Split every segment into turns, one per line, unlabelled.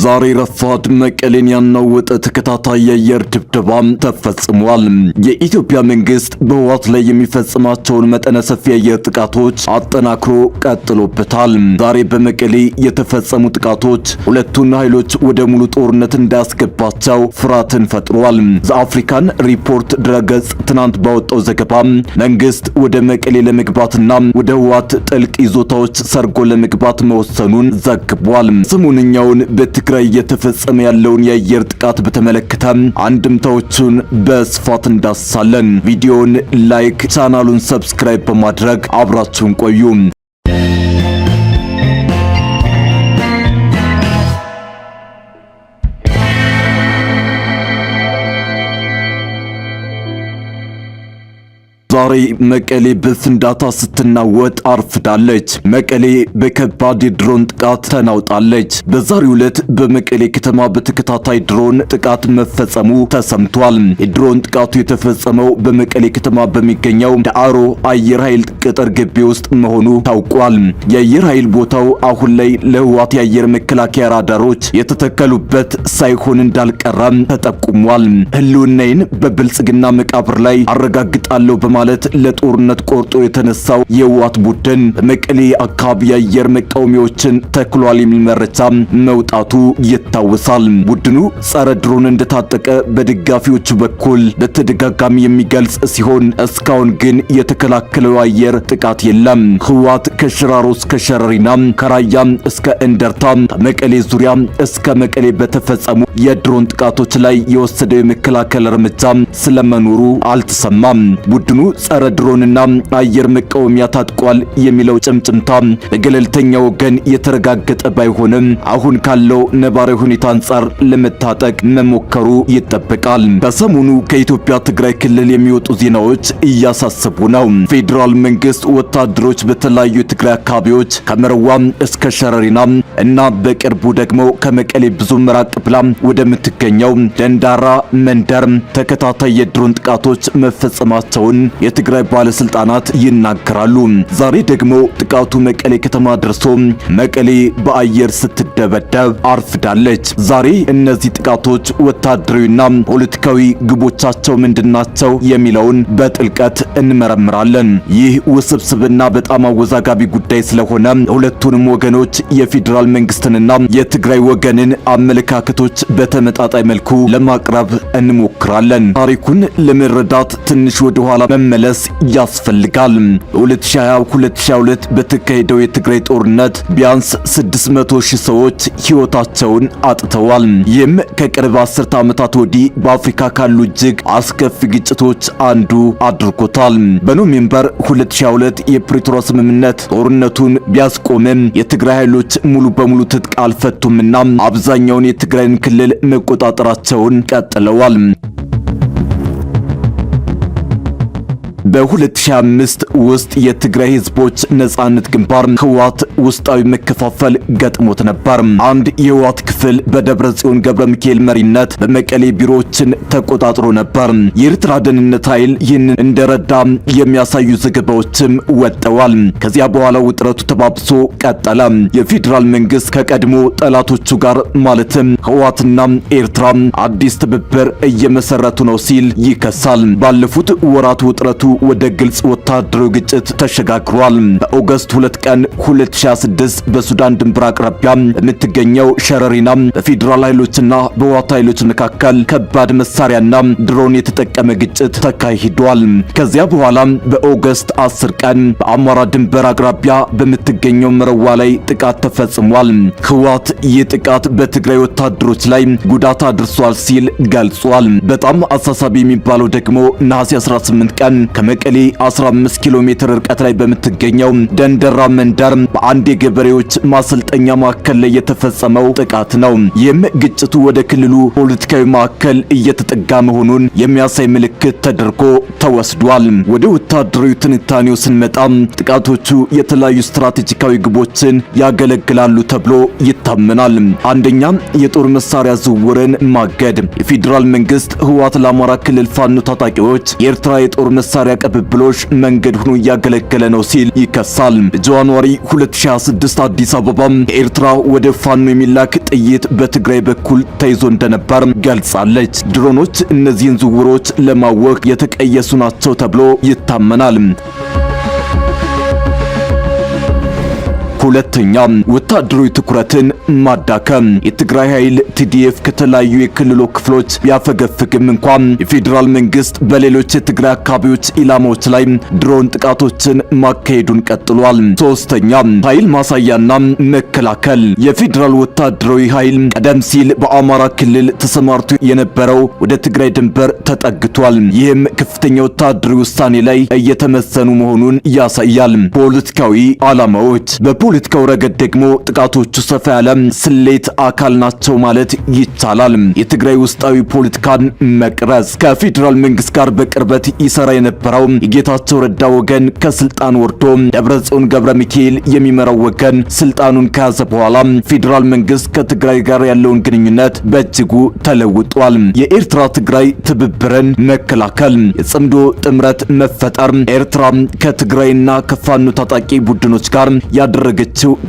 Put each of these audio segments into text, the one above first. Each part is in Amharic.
ዛሬ ረፋድ መቀሌን ያናወጠ ተከታታይ የአየር ድብደባ ተፈጽሟል። የኢትዮጵያ መንግስት በህወሓት ላይ የሚፈጽማቸውን መጠነ ሰፊ የአየር ጥቃቶች አጠናክሮ ቀጥሎበታል። ዛሬ በመቀሌ የተፈጸሙ ጥቃቶች ሁለቱን ኃይሎች ወደ ሙሉ ጦርነት እንዳያስገባቸው ፍርሃትን ፈጥሯል። The African Report ድረገጽ ትናንት ባወጣው ዘገባ መንግስት ወደ መቀሌ ለመግባትና ወደ ህወሓት ጥልቅ ይዞታዎች ሰርጎ ለመግባት መወሰኑን ዘግቧል። ሰሞንኛውን በትግራይ እየተፈጸመ ያለውን የአየር ጥቃት በተመለከተ አንድምታዎቹን በስፋት እንዳስሳለን። ቪዲዮውን like፣ ቻናሉን subscribe በማድረግ አብራችሁን ቆዩ። ዛሬ መቀሌ በፍንዳታ ስትናወጥ አርፍዳለች። መቀሌ በከባድ የድሮን ጥቃት ተናውጣለች። በዛሬው ዕለት በመቀሌ ከተማ በተከታታይ ድሮን ጥቃት መፈጸሙ ተሰምቷል። የድሮን ጥቃቱ የተፈጸመው በመቀሌ ከተማ በሚገኘው ዳዕሮ አየር ኃይል ቅጥር ግቢ ውስጥ መሆኑ ታውቋል። የአየር ኃይል ቦታው አሁን ላይ ለህወሓት የአየር መከላከያ ራዳሮች የተተከሉበት ሳይሆን እንዳልቀረም ተጠቁሟል። ህልውናዬን በብልጽግና መቃብር ላይ አረጋግጣለሁ በማለት ለጦርነት ቆርጦ የተነሳው የህወሓት ቡድን በመቀሌ አካባቢ የአየር መቃወሚያዎችን ተክሏል የሚል መረጃ መውጣቱ ይታወሳል። ቡድኑ ጸረ ድሮን እንደታጠቀ በደጋፊዎቹ በኩል በተደጋጋሚ የሚገልጽ ሲሆን እስካሁን ግን የተከላከለው አየር ጥቃት የለም። ህወሓት ከሽራሮ እስከ ሸረሪና፣ ከራያ እስከ እንደርታ፣ ከመቀሌ ዙሪያ እስከ መቀሌ በተፈጸሙ የድሮን ጥቃቶች ላይ የወሰደው የመከላከል እርምጃ ስለመኖሩ አልተሰማም። ቡድኑ ጸረ ድሮንና አየር መቃወሚያ ታጥቋል የሚለው ጭምጭምታ በገለልተኛ ወገን የተረጋገጠ ባይሆንም አሁን ካለው ነባራዊ ሁኔታ አንጻር ለመታጠቅ መሞከሩ ይጠበቃል። ከሰሞኑ ከኢትዮጵያ ትግራይ ክልል የሚወጡ ዜናዎች እያሳሰቡ ነው። ፌዴራል መንግስት ወታደሮች በተለያዩ የትግራይ አካባቢዎች ከመረዋ እስከ ሸረሪና እና በቅርቡ ደግሞ ከመቀሌ ብዙ ራቅ ብላ ወደምትገኘው ደንዳራ መንደር ተከታታይ የድሮን ጥቃቶች መፈጸማቸውን የትግራይ ባለስልጣናት ይናገራሉ። ዛሬ ደግሞ ጥቃቱ መቀሌ ከተማ ደርሶ መቀሌ በአየር ስትደበደብ አርፍዳለች። ዛሬ እነዚህ ጥቃቶች ወታደራዊና ፖለቲካዊ ግቦቻቸው ምንድናቸው የሚለውን በጥልቀት እንመረምራለን። ይህ ውስብስብና በጣም አወዛጋቢ ጉዳይ ስለሆነ ሁለቱንም ወገኖች የፌዴራል መንግስትንና የትግራይ ወገንን አመለካከቶች በተመጣጣኝ መልኩ ለማቅረብ እንሞክራለን። ታሪኩን ለመረዳት ትንሽ ወደ ኋላ መመለስ ያስፈልጋል። በ2020-2022 በተካሄደው የትግራይ ጦርነት ቢያንስ 600 ሺህ ሰዎች ሕይወታቸውን አጥተዋል። ይህም ከቅርብ አስርተ ዓመታት ወዲህ በአፍሪካ ካሉ እጅግ አስከፊ ግጭቶች አንዱ አድርጎታል። በኖቬምበር 2022 የፕሪቶሪያ ስምምነት ጦርነቱን ቢያስቆምም የትግራይ ኃይሎች ሙሉ በሙሉ ትጥቅ አልፈቱምና አብዛኛውን የትግራይን ክልል መቆጣጠራቸውን ቀጥለዋል። በ2005 ውስጥ የትግራይ ህዝቦች ነጻነት ግንባር ህወሓት ውስጣዊ መከፋፈል ገጥሞት ነበር። አንድ የህወሓት ክፍል በደብረ ጽዮን ገብረ ሚካኤል መሪነት በመቀሌ ቢሮዎችን ተቆጣጥሮ ነበር። የኤርትራ ደህንነት ኃይል ይህንን እንደረዳ የሚያሳዩ ዘገባዎችም ወጥተዋል። ከዚያ በኋላ ውጥረቱ ተባብሶ ቀጠለ። የፌዴራል መንግስት ከቀድሞ ጠላቶቹ ጋር ማለትም ህወሓትና ኤርትራ አዲስ ትብብር እየመሰረቱ ነው ሲል ይከሳል። ባለፉት ወራት ውጥረቱ ወደ ግልጽ ወታደራዊ ግጭት ተሸጋግሯል። በኦገስት 2 ቀን 2026 በሱዳን ድንበር አቅራቢያ በምትገኘው ሸረሪና በፌዴራል ኃይሎችና በህወሓት ኃይሎች መካከል ከባድ መሳሪያና ድሮን የተጠቀመ ግጭት ተካሂዷል። ከዚያ በኋላ በኦገስት 10 ቀን በአማራ ድንበር አቅራቢያ በምትገኘው መረዋ ላይ ጥቃት ተፈጽሟል። ህወሓት ይህ ጥቃት በትግራይ ወታደሮች ላይ ጉዳት አድርሷል ሲል ገልጿል። በጣም አሳሳቢ የሚባለው ደግሞ ነሐሴ 18 ቀን ከመቀሌ 15 ኪሎ ሜትር ርቀት ላይ በምትገኘው ደንደራ መንደር በአንድ የገበሬዎች ማሰልጠኛ ማዕከል ላይ የተፈጸመው ጥቃት ነው። ይህም ግጭቱ ወደ ክልሉ ፖለቲካዊ ማዕከል እየተጠጋ መሆኑን የሚያሳይ ምልክት ተደርጎ ተወስዷል። ወደ ወታደራዊ ትንታኔው ስንመጣ ጥቃቶቹ የተለያዩ ስትራቴጂካዊ ግቦችን ያገለግላሉ ተብሎ ይታመናል። አንደኛ፣ የጦር መሳሪያ ዝውውርን ማገድ። የፌዴራል መንግስት ህወሓት ለአማራ ክልል ፋኖ ታጣቂዎች የኤርትራ የጦር መሳሪያ ቅብብሎሽ መንገድ ሆኖ እያገለገለ ነው ሲል ይከሳል። በ January 2026 አዲስ አበባ ከኤርትራ ወደ ፋኖ የሚላክ ጥይት በትግራይ በኩል ተይዞ እንደነበር ገልጻለች። ድሮኖች እነዚህን ዝውውሮች ለማወክ የተቀየሱ ናቸው ተብሎ ይታመናል። ሁለተኛ፣ ወታደራዊ ትኩረትን ማዳከም። የትግራይ ኃይል TDF ከተለያዩ የክልሉ ክፍሎች ቢያፈገፍግም እንኳን የፌዴራል መንግስት በሌሎች የትግራይ አካባቢዎች ኢላማዎች ላይ ድሮን ጥቃቶችን ማካሄዱን ቀጥሏል። ሶስተኛ፣ ኃይል ማሳያና መከላከል። የፌዴራል ወታደራዊ ኃይል ቀደም ሲል በአማራ ክልል ተሰማርቶ የነበረው ወደ ትግራይ ድንበር ተጠግቷል። ይህም ከፍተኛ ወታደራዊ ውሳኔ ላይ እየተመዘኑ መሆኑን ያሳያል። ፖለቲካዊ ዓላማዎች። በፖለቲካው ረገድ ደግሞ ጥቃቶቹ ሰፋ ያለ ስሌት አካል ናቸው ማለት ይቻላል። የትግራይ ውስጣዊ ፖለቲካን መቅረጽ። ከፌዴራል መንግስት ጋር በቅርበት ይሰራ የነበረው የጌታቸው ረዳ ወገን ከስልጣን ወርዶ ደብረጽዮን ገብረ ሚካኤል የሚመራው ወገን ስልጣኑን ከያዘ በኋላ ፌዴራል መንግስት ከትግራይ ጋር ያለውን ግንኙነት በእጅጉ ተለውጧል። የኤርትራ ትግራይ ትብብርን መከላከል፣ የጽምዶ ጥምረት መፈጠር፣ ኤርትራ ከትግራይና ከፋኖ ታጣቂ ቡድኖች ጋር ያደረገችው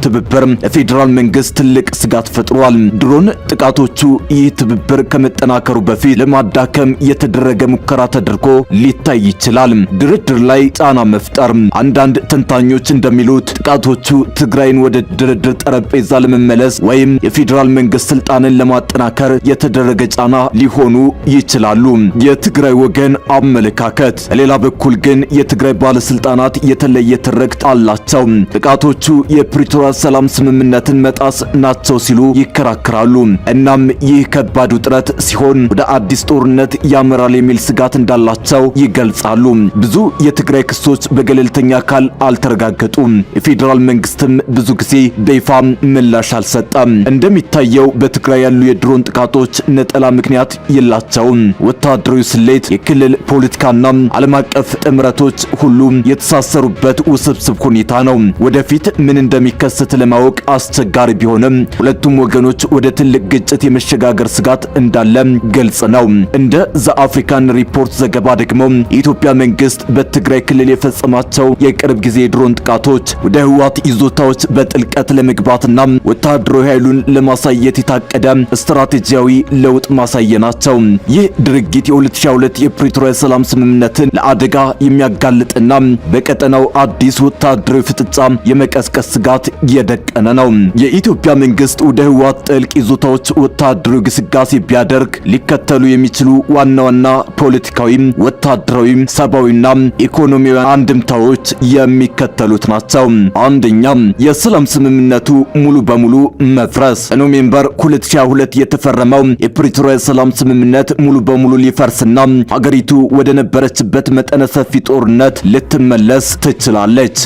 ትብብር ለፌዴራል መንግስት ትልቅ ስጋት ፈጥሯል። ድሮን ጥቃቶቹ ይህ ትብብር ከመጠናከሩ በፊት ለማዳከም የተደረገ ሙከራ ተደርጎ ሊታይ ይችላል። ድርድር ላይ ጫና መፍጠር። አንዳንድ ተንታኞች እንደሚሉት ጥቃቶቹ ትግራይን ወደ ድርድር ጠረጴዛ ለመመለስ ወይም የፌዴራል መንግስት ስልጣንን ለማጠናከር የተደረገ ጫና ሊሆኑ ይችላሉ። የትግራይ ወገን አመለካከት። በሌላ በኩል ግን የትግራይ ባለስልጣናት የተለየ ትርክት አላቸው። ጥቃቶቹ የፕሪቶሪያ ሰላም ስምምነትን መጣስ ናቸው ሲሉ ይከራከራሉ። እናም ይህ ከባድ ውጥረት ሲሆን ወደ አዲስ ጦርነት ያመራል የሚል ስጋት እንዳላቸው ይገልጻሉ። ብዙ የትግራይ ክሶች በገለልተኛ አካል አልተረጋገጡም። የፌዴራል መንግስትም ብዙ ጊዜ በይፋ ምላሽ አልሰጠም። እንደሚታየው በትግራይ ያሉ የድሮን ጥቃቶች ነጠላ ምክንያት የላቸውም። ወታደራዊ ስሌት፣ የክልል ፖለቲካና ዓለም አቀፍ ጥምረቶች ሁሉም የተሳሰሩበት ውስብስብ ሁኔታ ነው። ወደፊት ምን እንደሚከሰት ለማወቅ አስቸጋሪ ቢሆንም ሁለቱም ወገኖች ወደ ትልቅ ግጭት የመሸጋገር ስጋት እንዳለ ግልጽ ነው። እንደ The African Report ዘገባ ደግሞ የኢትዮጵያ መንግስት በትግራይ ክልል የፈጸማቸው የቅርብ ጊዜ የድሮን ጥቃቶች ወደ ህወሓት ይዞታዎች በጥልቀት ለመግባትና ወታደራዊ ኃይሉን ለማሳየት የታቀደ ስትራቴጂያዊ ለውጥ ማሳያ ናቸው። ይህ ድርጊት የ2022 የፕሪቶሪያ ሰላም ስምምነትን ለአደጋ የሚያጋልጥና በቀጠናው አዲስ ወታደራዊ ፍጥጫ የመቀስቀስ ስጋት የደቀነ ነው። የኢትዮጵያ መንግስት ወደ ህወሓት ጥልቅ ይዞታዎች ወታደራዊ ግስጋሴ ቢያደርግ ሊከተሉ የሚችሉ ዋና ዋና ፖለቲካዊ፣ ወታደራዊ፣ ሰብአዊና ኢኮኖሚያዊ አንድምታዎች የሚከተሉት ናቸው። አንደኛ፣ የሰላም ስምምነቱ ሙሉ በሙሉ መፍረስ። በ November 2022 የተፈረመው የፕሪቶሪያ ሰላም ስምምነት ሙሉ በሙሉ ሊፈርስና ሀገሪቱ ወደ ነበረችበት መጠነ ሰፊ ጦርነት ልትመለስ ትችላለች።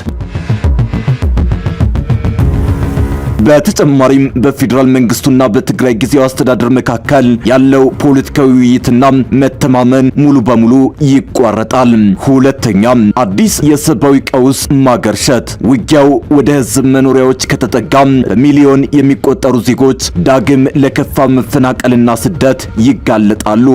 በተጨማሪም በፌዴራል መንግስቱና በትግራይ ጊዜያዊ አስተዳደር መካከል ያለው ፖለቲካዊ ውይይትና መተማመን ሙሉ በሙሉ ይቋረጣል። ሁለተኛ፣ አዲስ የሰብአዊ ቀውስ ማገርሸት። ውጊያው ወደ ህዝብ መኖሪያዎች ከተጠጋ በሚሊዮን የሚቆጠሩ ዜጎች ዳግም ለከፋ መፈናቀልና ስደት ይጋለጣሉ።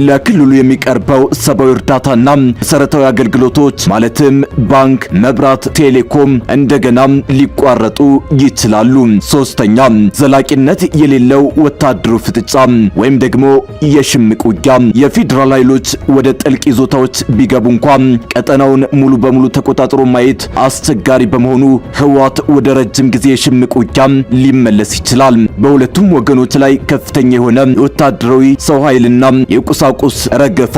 ለክልሉ የሚቀርበው ሰብአዊ እርዳታና መሰረታዊ አገልግሎቶች ማለትም ባንክ፣ መብራት፣ ቴሌኮም እንደገና ሊቋረጡ ይችላሉ። ሶስተኛ፣ ዘላቂነት የሌለው ወታደራዊ ፍጥጫ ወይም ደግሞ የሽምቅ ውጊያ። የፌዴራል ኃይሎች ወደ ጥልቅ ይዞታዎች ቢገቡ እንኳን ቀጠናውን ሙሉ በሙሉ ተቆጣጥሮ ማየት አስቸጋሪ በመሆኑ ህወሓት ወደ ረጅም ጊዜ የሽምቅ ውጊያ ሊመለስ ይችላል። በሁለቱም ወገኖች ላይ ከፍተኛ የሆነ የወታደራዊ ሰው ኃይልና የቁሳቁስ ረገፋ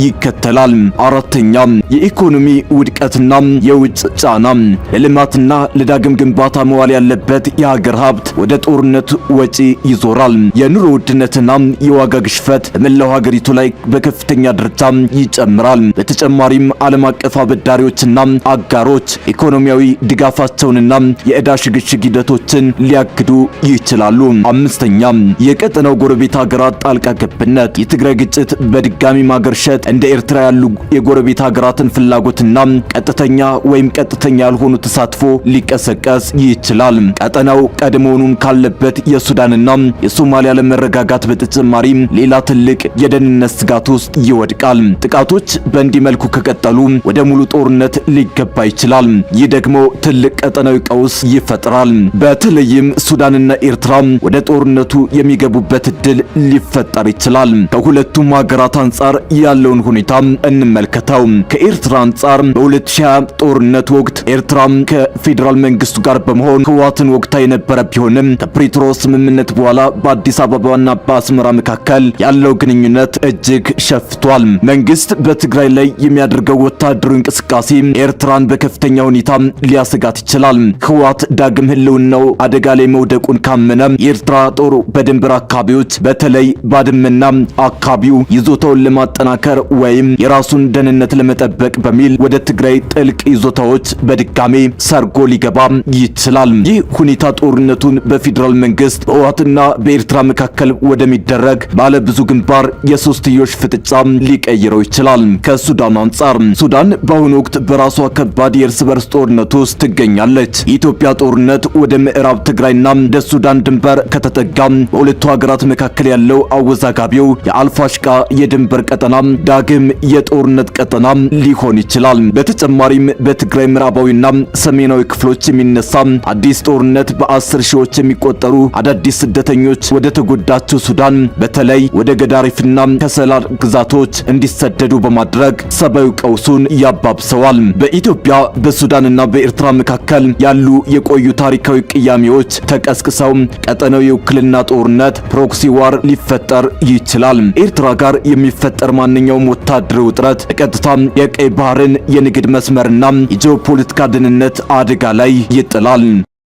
ይከተላል። አራተኛ፣ የኢኮኖሚ ውድቀትና የውጭ ጫና። ለልማትና ለዳግም ግንባታ መዋል ያለበት የሀገር ሀብት ወደ ጦርነት ወጪ ይዞራል። የኑሮ ውድነትና የዋጋ ግሽፈት በመላው ሀገሪቱ ላይ በከፍተኛ ደረጃ ይጨምራል። በተጨማሪም ዓለም አቀፍ አበዳሪዎችና አጋሮች ኢኮኖሚያዊ ድጋፋቸውንና የዕዳ ሽግሽግ ሂደቶችን ሊያግዱ ይችላሉ። አምስተኛ፣ የቀጠናው ጎረቤት ሀገራት ጣልቃ ገብነት። የትግራይ ግጭት በድጋሚ ማገርሸት እንደ ኤርትራ ያሉ የጎረቤት ሀገራትን ፍላጎትና ቀጥተኛ ወይም ቀጥተኛ ያልሆኑ ተሳትፎ ሊቀሰቀስ ይችላል። ቀጠናው ቀድሞውኑም ካለበት የሱዳንና የሶማሊያ አለመረጋጋት በተጨማሪ ሌላ ትልቅ የደህንነት ስጋት ውስጥ ይወድቃል። ጥቃቶች በእንዲህ መልኩ ከቀጠሉ ወደ ሙሉ ጦርነት ሊገባ ይችላል። ይህ ደግሞ ትልቅ ቀጠናዊ ቀውስ ይፈጥራል። በተለይም ሱዳንና ኤርትራ ወደ ጦርነቱ የሚገቡበት እድል ሊፈጠር ይችላል። ከሁለቱም ሀገራት አንጻር ያለውን ሁኔታ እንመልከተው። ከኤርትራ አንጻር በ2020 ጦርነት ወቅት ኤርትራ ከፌዴራል መንግስቱ ጋር በመሆን ህወሓትን ወግታ የነበረ ቢሆንም ከፕሪቶሪያው ስምምነት በኋላ በአዲስ አበባና በአስመራ መካከል ያለው ግንኙነት እጅግ ሸፍቷል። መንግስት በትግራይ ላይ የሚያደርገው ወታደራዊ እንቅስቃሴ ኤርትራን በከፍተኛ ሁኔታ ሊያሰጋት ይችላል። ህወሓት ዳግም ህልውናው አደጋ ላይ መውደቁን ካመነ የኤርትራ ጦር በድንበር አካባቢዎች በተለይ ባድመና አካባቢው ይዞታውን ለማጠናከር ወይም የራሱን ደህንነት ለመጠበቅ በሚል ወደ ትግራይ ጥልቅ ይዞታዎች በድጋሜ ሰርጎ ሊገባ ይችላል። ይህ ሁኔታ ጦርነቱን በፌዴራል መንግስት፣ በህወሓትና በኤርትራ መካከል ወደሚደረግ ባለ ብዙ ግንባር የሶስትዮሽ ፍጥጫ ሊቀይረው ይችላል። ከሱዳን አንጻር ሱዳን በአሁኑ ወቅት በራሷ ከባድ የእርስ በርስ ጦርነት ውስጥ ትገኛለች። የኢትዮጵያ ጦርነት ወደ ምዕራብ ትግራይና ወደ ሱዳን ድንበር ከተጠጋ በሁለቱ ሀገራት መካከል ያለው አወዛጋቢው የአልፋሽቃ የድንበር ቀጠና ዳግም የጦርነት ቀጠና ሊሆን ይችላል። በተጨማሪም በትግራይ ምዕራባዊና ሰሜናዊ ክፍሎች የሚነሳ አዲስ ጦርነት በ10 ሺዎች የሚቆጠሩ አዳዲስ ስደተኞች ወደ ተጎዳቸው ሱዳን፣ በተለይ ወደ ገዳሪፍና ከሰላ ግዛቶች እንዲሰደዱ በማድረግ ሰብአዊ ቀውሱን ያባብሰዋል። በኢትዮጵያ፣ በሱዳንና በኤርትራ መካከል ያሉ የቆዩ ታሪካዊ ቅያሜዎች ተቀስቅሰው ቀጠናዊ የውክልና ጦርነት፣ proxy war ሊፈጠር ይችላል። ኤርትራ ጋር የሚፈጠር ማንኛውም ወታደራዊ ውጥረት በቀጥታ የቀይ ባህርን የንግድ መስመርና የጂኦፖለቲካ ደህንነት አደጋ ላይ ይጥላል።